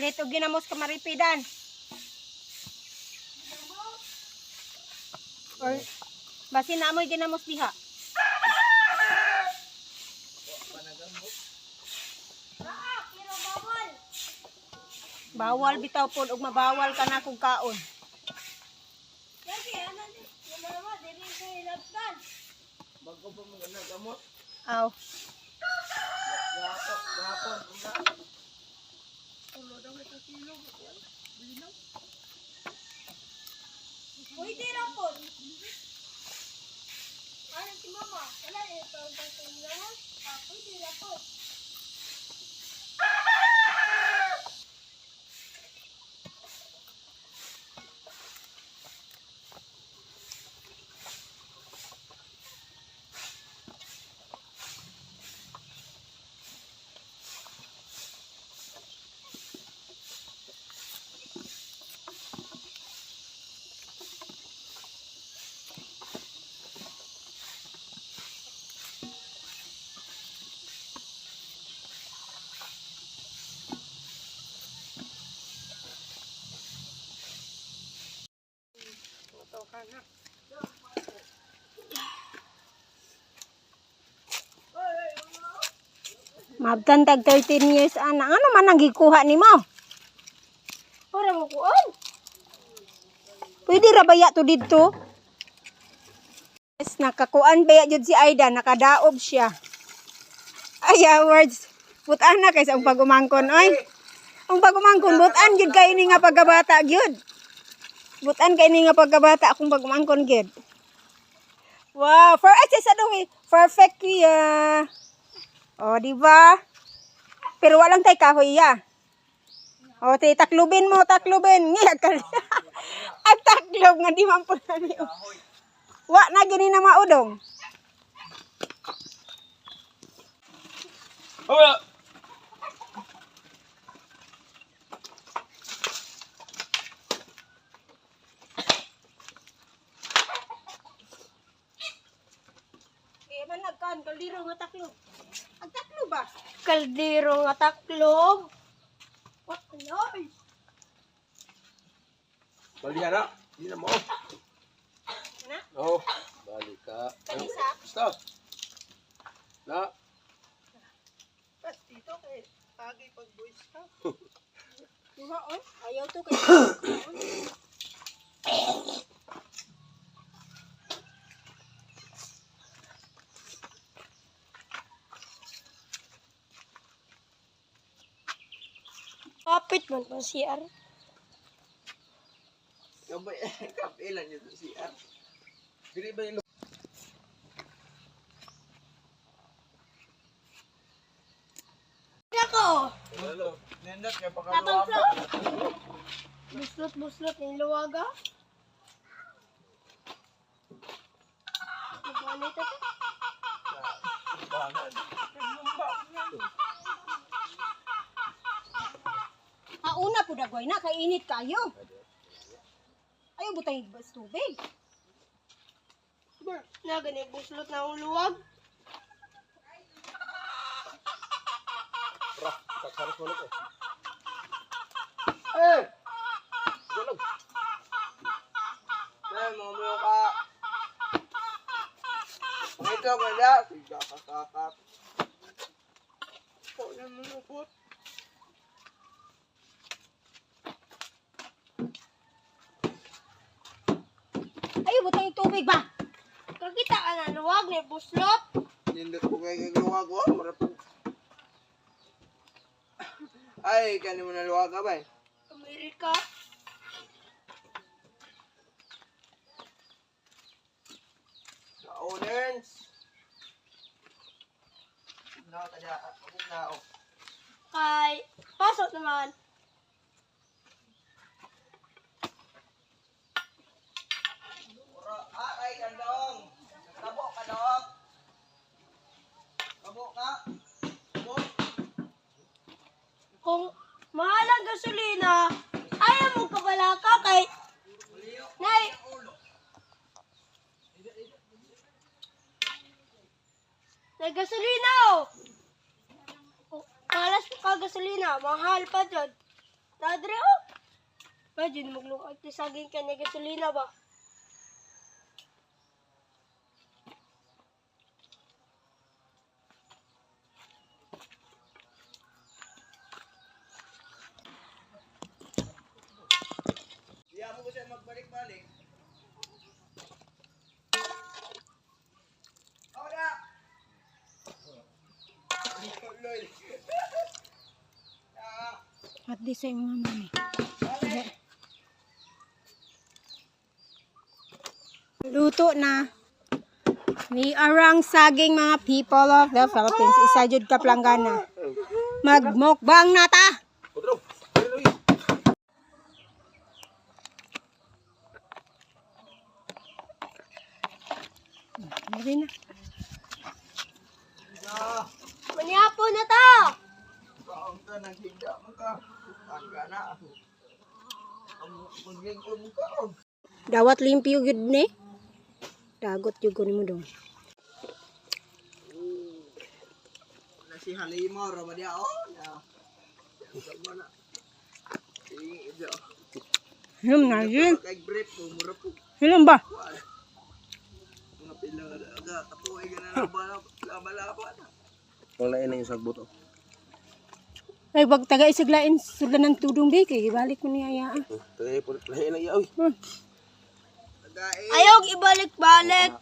Palit og ginamos ka maripidan. Or basin na amoy ginamos diha. Pero bawal. Bawal bitaw pod og mabawal ka na kung kaon. Lagi, ano, yung mama, dili ko ilagdan. Bago pa mo na gamot. Aw. Gahapon, gahapon. Una. Pwede ra po. Ano si mama? Wala eh, parang sa Ah, pwede ra po. Mabtan tag 13 years ana. Ano man ang gikuha nimo? Para mo kuan. Pwede ra ba ya to didto? Yes, nakakuan ba ya jud si Aida, nakadaob siya. Ay, words. Butan na kay sa ang pag-umangkon oy. Ang pag-umangkon butan jud kay ni nga pagkabata gyud. Butan kay ni nga pagkabata akong pag-umangkon gyud. Wow, for ay sa dong perfect kuya. Oh, di ba? Pero walang tay kahoy ya. O, te, taklubin mo, taklubin. Nga, kal. Ang taklob nga di man po na niyo. Wa na gini na maudong. Oh! Kaya man nagkaan, kaldero nga taklob. Ang taklob ba? Kaldero nga taklob. What lord? Bali na. Di na mo. Na? Oh. Bali ka. Kanisa? Stop. Na. Pas dito kay pagi pag boys ka. Duha, oy. Ayaw to kay. Kapit man pang CR. Kabay, kapilan yun sa CR. Dili ba yung Ako. Lalo. Nindot kay Tatang flo. Buslot buslot ni luwaga. Magwanit ito. Hauna po dagway na, kainit kayo. Ayaw butay bas tubig. Na gani buslot na ang luwag. Ra, kakaras mo ko. Eh! Gulog. Eh, mga mga ka. Ito ka na. Siga ka kakap. Po na mulupot. Ayaw butay tubig ba? Kakita ka na luwag ni buslot. Nindot ko kay gagawa ko. Marapag. Ay, kani mo na luwag ka ba eh? Amerika. Sa owners. Na kada akong nao. Kay pasok naman. Ura, ay kandong. Kabo kandong. Kabo ka. Kabo. Kung mahal ang gasolina, ayaw mo kabalaka kay Nay. Nay gasolina oh. Oh, Malas pa ka gasolina, mahal pa dyan. Tadre oh. Imagine maglukad ti saging ka na gasolina ba? Diya mo ko siya magbalik-balik. Ora! Loy. At di sa imong mami. Luto na. Ni arang saging, mga people of the Philippines. Isa jud ka planggana. Magmukbang na ta. Mari na. Manyapo na ta. Kaon ka, naghigda mo ka. Ang gana. Ang maglingkod mo kaon. Dawat limpyo gyud ni. Dagot gyud ko nimo dong. Na si Halimo, ra ba diya? Oh, na. Sa na. Sige, ito. Hilom na yun. Kay brief mo, mura po. Hilom ba? Mga pila ka, katuoy ka na laba-laba na. Wala na yung sagbot oh. Ay, wag taga isaglain sila ng tudong bi kay ibalik mo niya ya. Tagay po lahi na iya oy. Tagay, Ayaw ibalik-balik.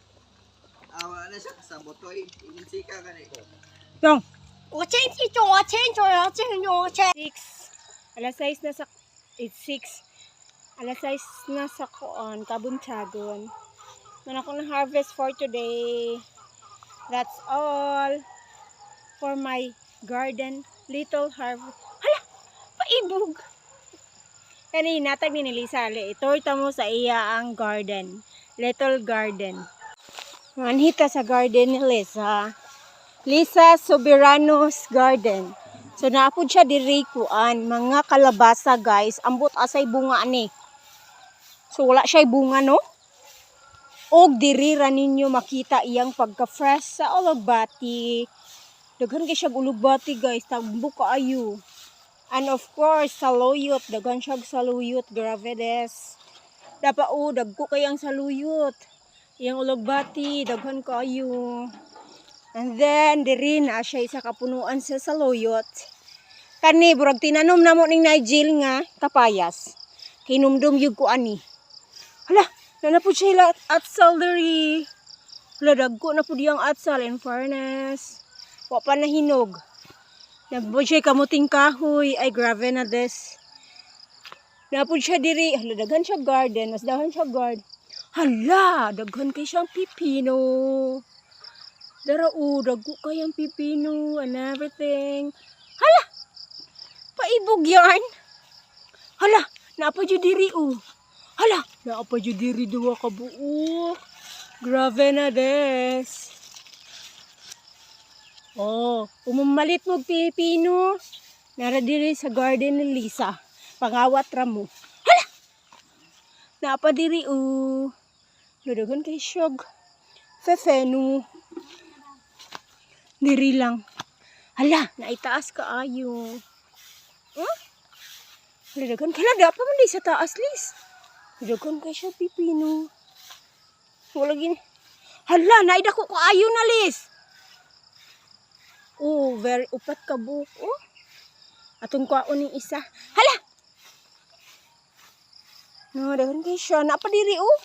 awa na siya sa botoy. Insika ka ni. Dong. 我清楚，我清楚，我清楚，我清。 6. Alas 6 na sa, it's 6. Alas 6 na sa koon, Kabuntagon. Man ako na harvest for today. That's all for my garden little harvest. Hala, paibog. Kanina tag ni Lisa, itorta mo sa iya ang garden. Little garden. Manhita sa garden ni Lisa. Lisa Soberano's Garden. So naapod siya diri kuan mga kalabasa, guys. Ambot asay bunga ani. So wala siya bunga, no? Og diri ra ninyo makita iyang pagka-fresh sa ulugbati. Daghan kay siya ulugbati, guys, tagbo kaayo. And of course, saluyot, daghan siya saluyot, gravedes. Dapa o dagko kay ang saluyot. Iyang ulugbati, daghan kaayo. And then, diri na siya isa kapunuan sa saluyot. Kani, burag tinanom na mo ning Nigel nga kapayas. Kinumdum yug ko ani. Hala, na na po siya ila atsal diri. Hala, dagko na po diyang atsal, in fairness. Wa pa nahinog. Nagpo siya kamuting kahoy. Ay, grabe na this. Napod siya diri. Hala, daghan siya garden. Mas daghan siya garden. Hala, daghan kay siyang pipino. Dara o, dagko kayang pipino and everything. Hala! Paibog yarn! Hala! Naapa jud diri o. Hala! Naapa jud diri duwa ka buok. Grabe na des. Oh, umamalit mo pipino. Nara diri sa garden ni Lisa. Pangawat ra mo. Hala! Naapa diri o. Dadagan kay siyog. Fefenu. Diri lang. Hala, naitaas ka ayo. Huh? Dadagan kala da pa man di sa taas, Lis. Dadagan kay siya pipino. Wala gini. Hala, naida ko kaayo na, Lis. Oh, very upat ka buok. Oh. Atong kwaon ning isa. Hala. No, daghan kay siya. Napa diri oh.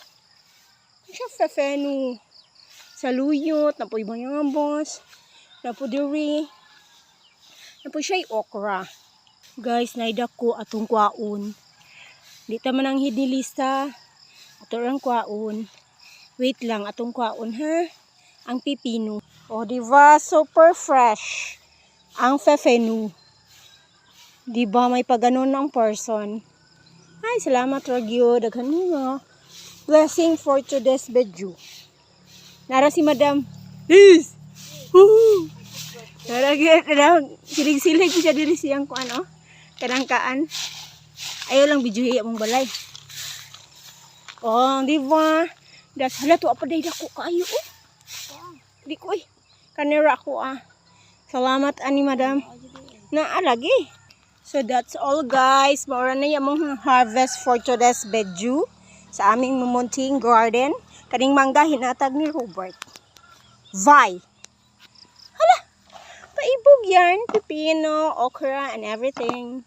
Siya fefenu. Saluyot, napoy bayabas, napo diri. Napo siya okra. Guys, naida ko atong kwaon. Di ta man ang hidilista. Ato ang kwaon. Wait lang, atong kwaon ha. Ang pipino. O, di ba? Super fresh. Ang fefenu. Di ba may paganon ang person? Ay, salamat Ragyo. Daghan nga. Blessing for today's video. Nara si Madam. Liz! Woo! Nara, nara, silig-silig ko siya diri siyang kuan oh. Kanang kaan. Ayaw lang video mong balay. Oh, di ba? Das hala to apa day dako kaayo oh. Di ko eh. Kanira ako ah. Salamat ani Madam. Na lagi. So that's all, guys. Mao ra na among harvest for today's video sa aming mumunting garden. Kaning mangga hinatag ni Robert. Vai. Hala. Paibog yan, pipino, okra and everything.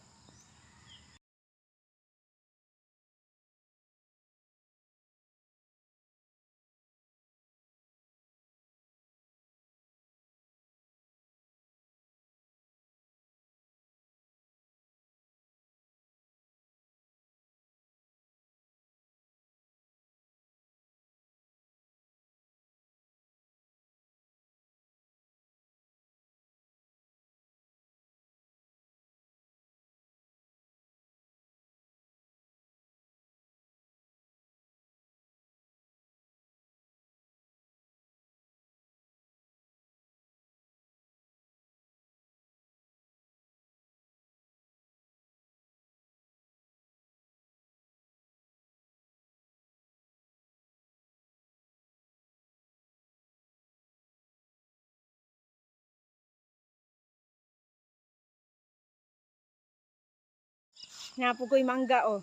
Napugoy mangga oh.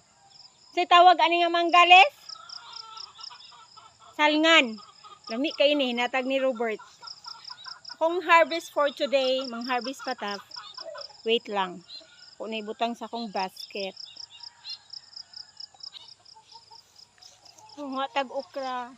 Sa tawag ani nga mangga, Les? Salngan. Lami kay ni hinatag ni Robert. Akong harvest for today, mang harvest pa ta. Wait lang. Ako na ibutang sa akong basket. Mga tag okra.